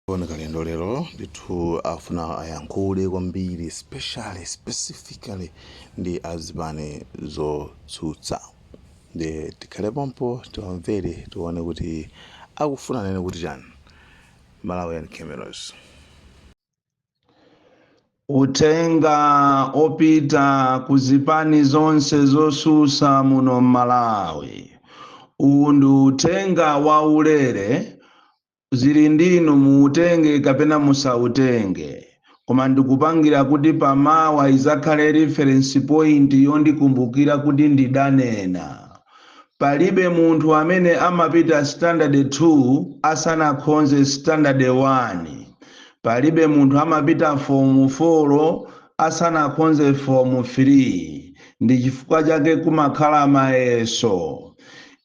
Bon Kalindo lero ndithu afuna ayankhule kwambiri, specially, specifically ndi azipani zotsutsa. Ndi tikhale pompo, tiwamvere, tione kuti akufuna nene kuti chani. Malawian Cameras. Uthenga opita ku zipani zonse zosusa muno Malawi. Uwu ndi uthenga waulere, zili ndinu muutenge kapena musautenge, koma ndikupangira kuti pamawa izakhale reference point yondikumbukira kuti ndidanena. Palibe munthu amene amapita standard 2 asanakhonze standard 1. Palibe munthu amapita form 4 asanakhonze form 3. Ndi chifukwa chake kumakhala mayeso.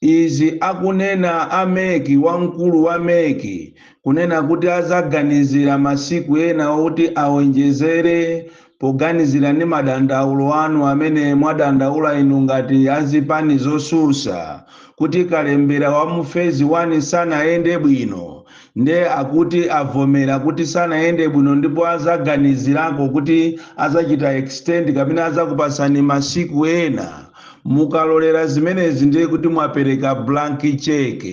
Izi akunena a MEC, wamkulu wa MEC, kunena kuti azaganizira masiku ena oti awonjezere poganizira ndi madandaulo anu amene mwadandaula inu ngati azipani zosusa, kuti kalembera wa mu phase 1 sanayende bwino. Nde akuti avomera kuti sanayende bwino, ndipo azaganizirako kuti azachita extend kapena azakupasani masiku ena. Mukalolera zimenezi, ndiye kuti mwapereka blank check.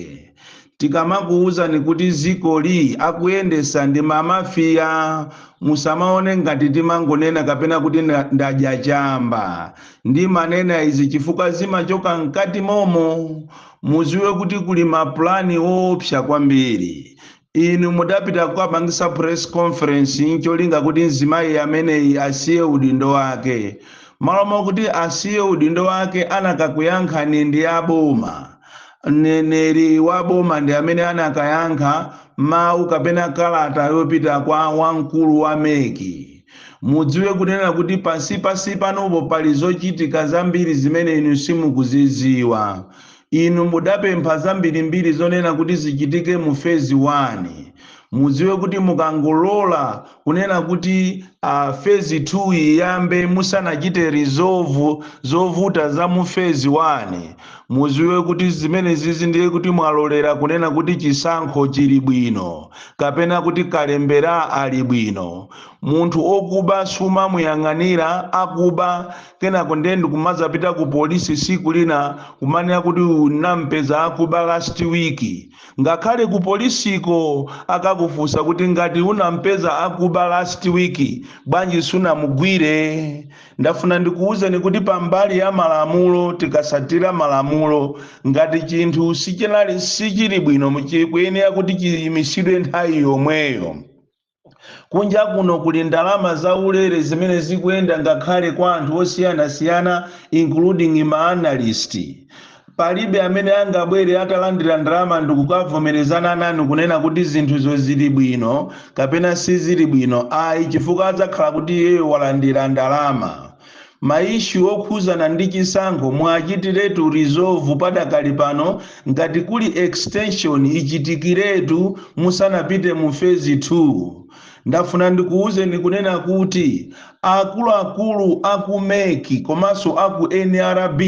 Tikamakuwuzani kuti zikoli akuyendesa ndi ma mafia, musamaone ngati timangonena kapena kuti ndadya chamba. Ndimanena izi chifukwa zimachoka mkati momo. Muziwe kuti kuli mapulani woopsa kwambiri. Inu mudapita kukapangisa press conference ncholinga kuti mzimayi ameneyi asiye udindo wake. Malo mokuti asiye udindo wake, anakakuyankhani ndi aboma. Mneneri wa boma ndi amene anakayankha mawu kapena kalata yopita kwa wamkulu wa MEC. Mudziwe kunena kuti pansi pansi panopo pali zochitika zambiri zimene inu simukuzidziwa. Inu mudapempha zambirimbiri zonena kuti zichitike mu phase 1. Mudziwe kuti mukangolola kunena kuti phase 2 iyambe musanachite resolve zovuta za mu phase 1, mudziwe kuti zimene zizi ndiye kuti mwalolera kunena kuti chisankho chili bwino kapena kuti kalembera ali bwino. Munthu okuba sumamuyang'anira akuba, kenako ndiye ndikumazapita ku polisi siku lina kumanena kuti unampeza akuba last week. Ngakhale ku polisiko akakufunsa kuti ngati unampeza akuba last week, bwanji sunamugwire? Ndafuna ndikuwuzeni kuti pambali ya malamulo, tikasatira malamulo, ngati chinthu sichinali sichili bwino, chikuyenera kuti chiyimisidwe nthawi yomweyo. Kunja kuno kuli ndalama zaulere zimene zikuyenda ngakhale kwa anthu osiyanasiyana, including ma analyst. Palibe amene angabwere atalandira ndalama ndikukavomerezana nanu kunena kuti zinthuzo zili bwino kapena sizili bwino, ayi, chifukwa adzakhala kuti iyeyo walandira ndalama. Ma issue okhuzana ndi chisankho mwachitiretu resolve padakali pano. Ngati kuli extension, ichitikiretu musanapite mu phase 2. Ndafuna ndikuwuzeni kunena kuti akuluakulu aku MEC komanso aku NRB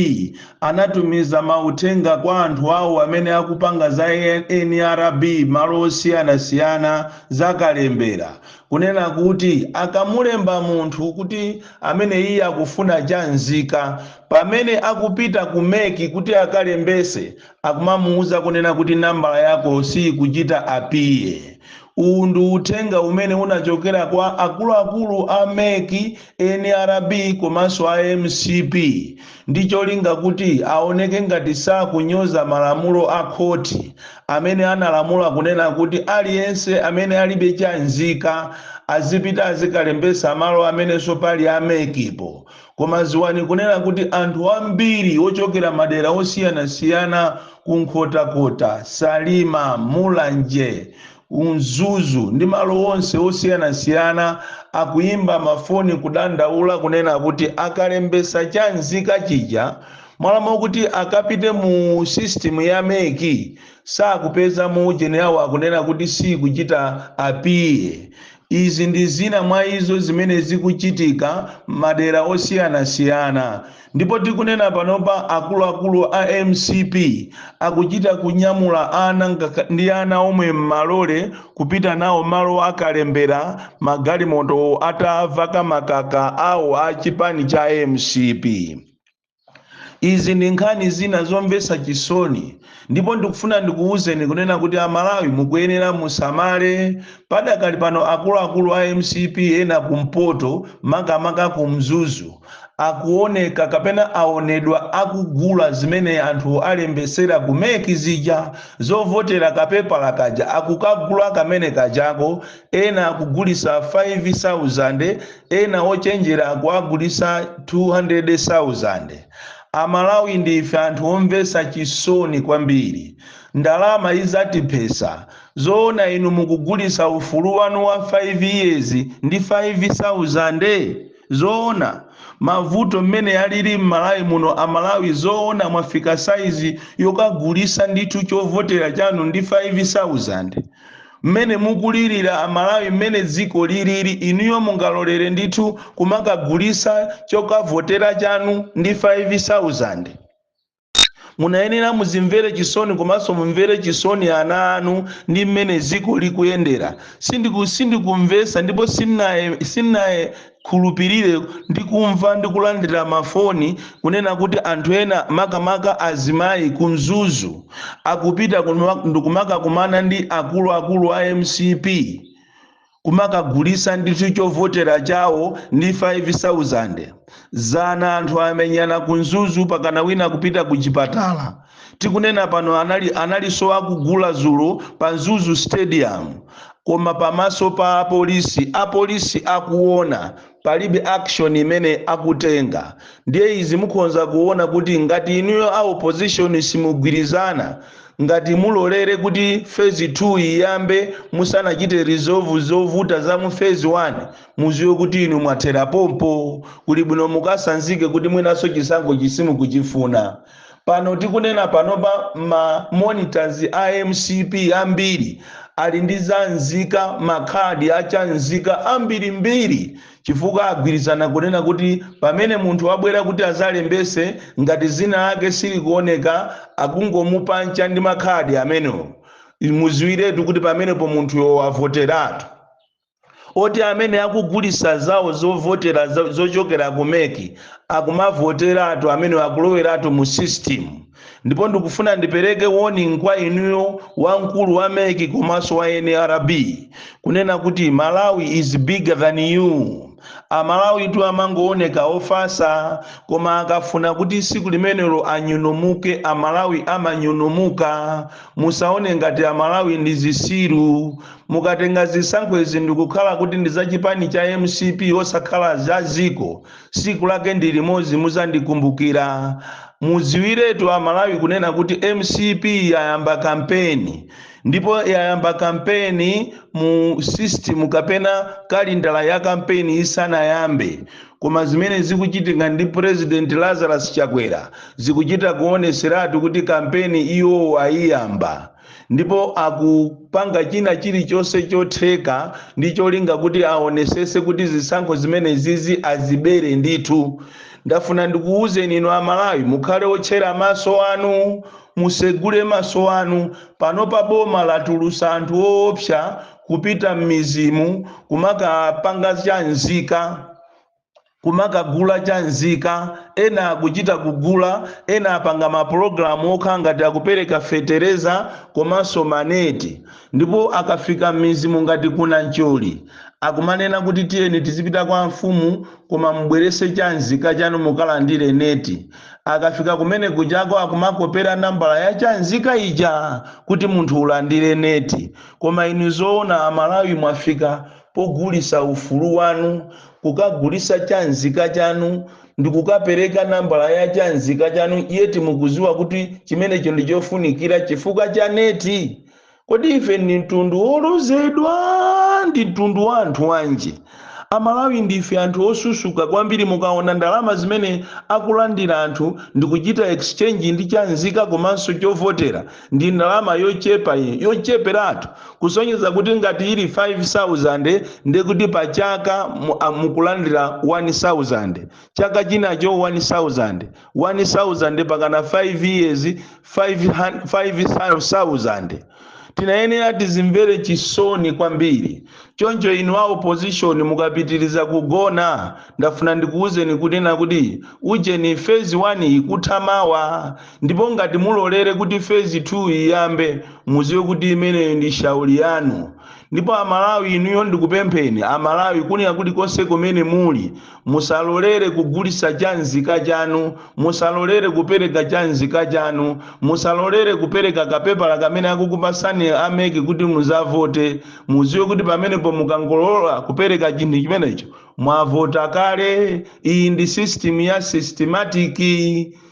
anatumiza mauthenga kwa anthu awo amene akupanga za NRB malo osiyanasiyana zakalembera, kunena kuti akamulemba munthu kuti amene iye akufuna chanzika, pamene akupita ku MEC kuti akalembese, akumamuwuza kunena kuti nambala yako sikuchita appear. Uwu ndi uthenga umene unachokera kwa akuluakulu a MEC, NRB komanso a MCP, ndi cholinga kuti aoneke ngati sakunyoza malamulo a khoti amene analamula kunena kuti aliyense amene alibe chanzika azipita azikalembesa malo amenenso pali a MECpo. Koma ziwani kunena kuti anthu ambiri ochokera madera osiyanasiyana, kuNkhotakota, Salima, Mulanje, Mzuzu ndi malo onse osiyanasiyana, akuyimba mafoni kudandaula kunena kuti akalembesa chanzika chija, mwalamo kuti akapite mu system ya MEC, sakupeza mu ujeni yawo, akunena kuti sikuchita appear. Izi ndi zina mwa izo zimene zikuchitika madera osiyanasiyana. Ndipo tikunena panopa, akuluakulu a MCP akuchita kunyamula ana ndi ana omwe m'malole kupita nawo malo akalembera, magalimoto atavaka makaka awo a chipani cha MCP. Izi ndi nkhani zina zomvetsa chisoni, ndipo ndikufuna ndikuwuzeni kunena kuti Amalawi mukuyenera musamale. Padakali pano akuluakulu a MCP ena kumpoto, makamaka ku Mzuzu, akuoneka kapena aonedwa akugula zimene anthu alembesera ku MEC zija zovotera. Kapepala kaja akukagula kamene kajako. Ena akugulisa 5000, ena ochenjera akuagulisa 200,000. Amalawi ndife anthu omvetsa chisoni kwambiri. Ndalama izatiphesa. Zoona inu mukugulisa ufulu wanu wa 5 years ndi 5000? Zoona, mavuto mmene alili m'Malawi muno, Amalawi, zoona mwafika saizi yokagulisa ndithu chovotera chanu ndi 5000? Mmene mukulirira Amalawi, mmene dziko lilili, inuyo mungalolere ndithu kumakagulisa chokavotera chanu ndi 5000? Munayenera muzimvere chisoni, komanso mumvere chisoni ana anu ndi mmene dziko likuyendera. Sindikumvesa ndipo sinaye khulupirire ndikumva ndikulandira mafoni kunena kuti anthu ena, makamaka azimayi ku Mzuzu, akupita ndikumakakumana ndi akuluakulu a MCP kumakagulisa ndithu chovotera chawo ndi 5000. Zana anthu amenyana ku Mzuzu, pakana wina kupita ku chipatala. Tikunena pano analinso akugula zulo pa Mzuzu Stadium, koma pamaso pa apolisi, apolisi akuona, palibe action imene akutenga. Ndiye izi mukhonza kuona kuti ngati inuyo a opposition simugwirizana, ngati mulolere kuti phase 2 iyambe musanachite resolve zovuta za mu phase 1, muziwe kuti inu mwathera pompo. Kuli bwino mukasanzike kuti mwinaso chisankho chisimukuchifuna. Pano tikunena panopa, ma monitors a MCP ambiri ali ndi zanzika, makhadi achanzika ambirimbiri, chifukwa agwirizana kunena kuti pamene munthu abwera kuti azalembese, ngati zina lake silikuoneka, akungomupancha ndi makhadi amenewo. Muziwiretu kuti pamenepo munthuyo wavoteratu. Oti amene akugulisa zawo zovotera zochokera ku MEC akumavoteratu, amene akuloweratu mu system. Ndipo ndikufuna ndipereke warning kwa inuyo wamkulu wa MEC komanso wa NRB kunena kuti Malawi is bigger than you. Amalawi tu amangooneka ofasa, koma akafuna kuti siku limenelo anyunumuke, Amalawi amanyunumuka. Musaone ngati Amalawi ndi zisiru. Mukatenga zisankho izi ndikukhala kuti ndi zachipani cha MCP osakhala za ziko, siku lake ndi limodzi muzandikumbukira. Mudziwiretu Amalawi kunena kuti MCP yayamba kampeni, ndipo yayamba kampeni mu system kapena kalindala ya kampeni isanayambe. Koma zimene zikuchitika ndi President Lazarus Chakwera zikuchita kuoneseratu kuti kampeni iwo ayiyamba, ndipo akupanga china chilichonse chotheka ndi cholinga kuti aonesese kuti zisankho zimene zizi azibere ndithu. Ndafuna ndikuwuzeni inu Amalawi, mukhale otchera maso anu, musegule maso anu. Pano pa boma latulusa anthu woopsa kupita m'mizimu kumakapanga chanzika, kumakagula chanzika. Ena akuchita kugula, ena apanga mapulogalamu okhala ngati akupereka fetereza komanso maneti, ndipo akafika m'mizimu ngati kuna Ncholi, akumanena kuti tiyeni tizipita kwa mfumu, koma mubwerese chanzika chanu mukalandire neti. Akafika kumene kujako akumakopera nambala ya chanzika ija kuti munthu ulandire neti. Koma inu zoona Amalawi mwafika pogulisa ufulu wanu, kukagulisa chanzika chanu ndikukapereka nambala ya chanzika chanu, yeti mukuziwa kuti chimenecho ndi chofunikira chifukwa cha neti? Kodi ife ndi mtundu wolozedwa? Ndi mtundu wa anthu wanji? Amalawi ndife anthu osusuka kwambiri. Mukaona ndalama zimene akulandira anthu ndikuchita exchange ndi chanzika komanso chovotera, ndi ndalama yochepa, yocheperatu, kusonyeza kuti ngati ili 5000, ndekuti pa chaka mukulandira 1000, chaka chinacho 1000, 1000, pakana 5 years 5000. Tinayenera tizimvere chisoni kwambiri. Choncho inu a opposition, mukapitiriza kugona, ndafuna ndikuwuzeni kunena kuti ujeni phase 1 ikutha mawa, ndipo ngati mulolere kuti phase 2 iyambe, muziwe kuti imeneyo ndi shauli yanu. Ndipo Amalawi inuyo, ndikupempheni Amalawi kunena kuti konse kumene muli, musalolere kugulisa chanzika chanu, musalolere kupereka chanzika chanu, musalolere kupereka kapepala kamene akukupasani a MEC kuti muzavote. Muziwe kuti pamenepo mukangolola kupereka chinthu chimenecho, mwavota kale. Iyi ndi system ya systematic,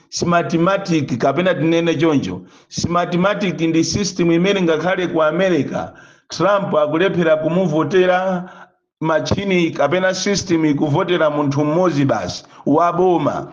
Smartmatic, kapena tinene choncho. Smartmatic ndi system imene ngakhale ku America Trump akulephera kumuvotera, machini kapena system ikuvotera munthu mmodzi basi waboma.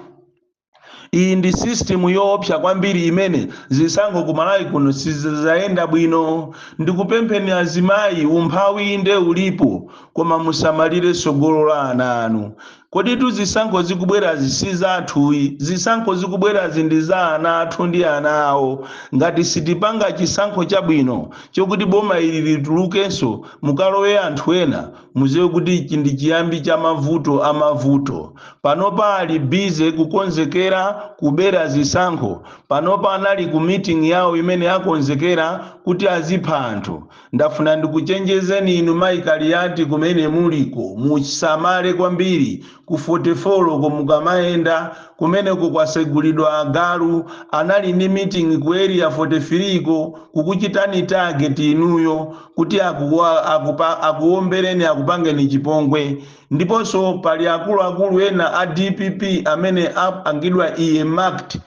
Iyi ndi system yoopsa kwambiri imene zisankho ku Malawi kuno sizayenda bwino. Ndikupempheni azimayi, umphawi inde ulipo, koma musamalire tsogolo la ana anu. Koditu zisankho zikubwerazi si zathuyi, zisankho zikubwerazi ndi za ana athu ndi ana awo. Ngati sitipanga chisankho chabwino chokuti boma ili litulukenso mukalowe anthu ena, muziwe kuti ichi ndi chiyambi cha mavuto amavuto. Panopa ali busy kukonzekera kubera zisankho. Panopa anali ku meeting yawo imene akonzekera kuti azipha anthu. Ndafuna ndikuchenjezeni inu mayi Kaliati kumene muliko, musamale kwambiri. Ku 44 ko mukamayenda kumeneko kwasegulidwa agalu, anali ndi meeting ku Area 43 ko kukuchitani target inuyo kuti akuwombereni, akupangeni chipongwe. Ndiponso pali akuluakulu ena a DPP amene apangidwa earmarked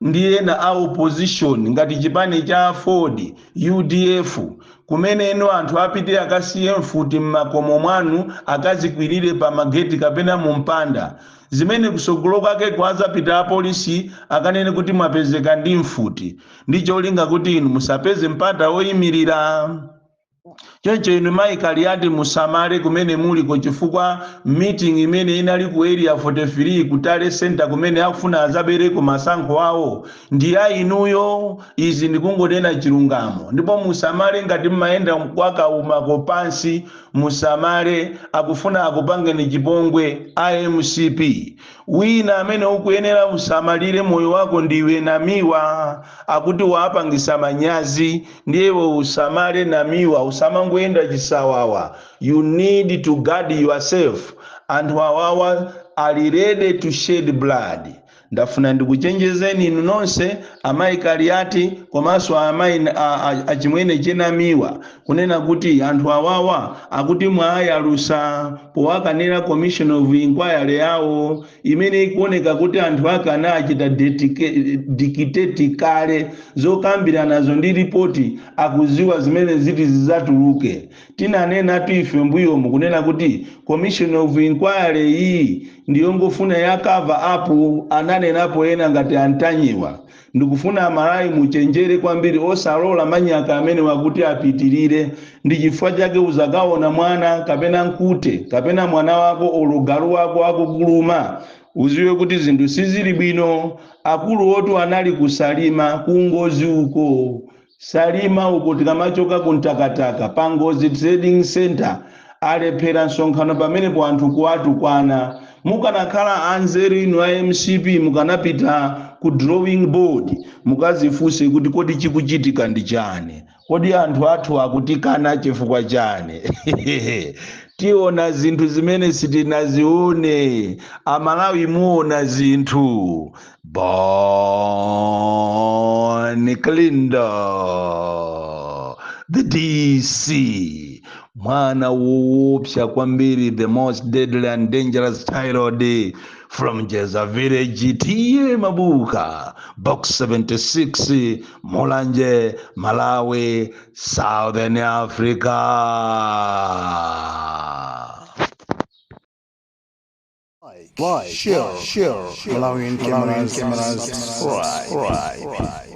ndi ena a opposition ngati chipani cha Aford, UDF, kumene eno anthu apite akasiye mfuti m'makomo mwanu, akazikwirire pa mageti kapena mu mpanda, zimene kusogolo kwake kwazapita apolisi akanene kuti mwapezeka ndi mfuti, ndi cholinga kuti inu musapeze mpata woyimirira. Choncho inu mayi Kaliati, musamale kumene muliko, chifukwa meeting imene inali ku Area 43 ku Tally Center kumene akufuna azabereko masankho awo ndi ya inuyo. Izi ndikungonena chilungamo. Ndipo musamale ngati mmayenda kwakaumako pansi, musamale, akufuna akupangeni chipongwe iMCP. Wina amene ukuyenera usamalire moyo wako ndiwe Namiwa, akuti waapangisa manyazi. Ndiyewe usamale Namiwa, usamangoyenda chisawawa. You need to guard yourself. Anthu awawa ali ready to shed blood. Ndafuna ndikuchenjezeni inu nonse amayi Kaliati komanso amayi achimwene chenamiwa kunena kuti anthu awawa akuti mwayalusa powakanira commission of inquiry yawo imene ikuoneka kuti anthu ake anachita dictate kale zokambiranazo ndi ripoti, akuziwa zimene ziti zidzatuluke. Tinanena ife mbuyomu kunena kuti commission of inquiry iyi ndiyongofuna ya cover up, ananenapo ena ngati Antanyiwa. Ndikufuna Amalawi muchenjere kwambiri, osalola manyaka amene wakuti apitirire. Ndi chifukwa chake uzakaona mwana kapena nkute kapena mwana wako olo galu wako akukuluma, uziwe kuti zinthu sizili bwino. Akulu otu anali kusalima kungozi uko, Salima uko, tikamachoka kuntakataka pa Ngozi Trading Center, alephera msonkhano pamenepo anthu kuwatukwana. Mukanakhala anzeru inu a MCP, mukanapita ku drawing board, mukazifunse kuti kodi chikuchitika ndi chani? Kodi anthu athu akutikana chifukwa chani? Tiona zinthu zimene sitinazione. Amalawi, muona zinthu. Bon Kalindo, the DC, mwana woopsa kwambiri, the most deadly and dangerous child from Jeza Village, T/A Mabuka, Box 76, Mulanje, Malawi, Southern Africa. Like, share, Malawian cameras, subscribe.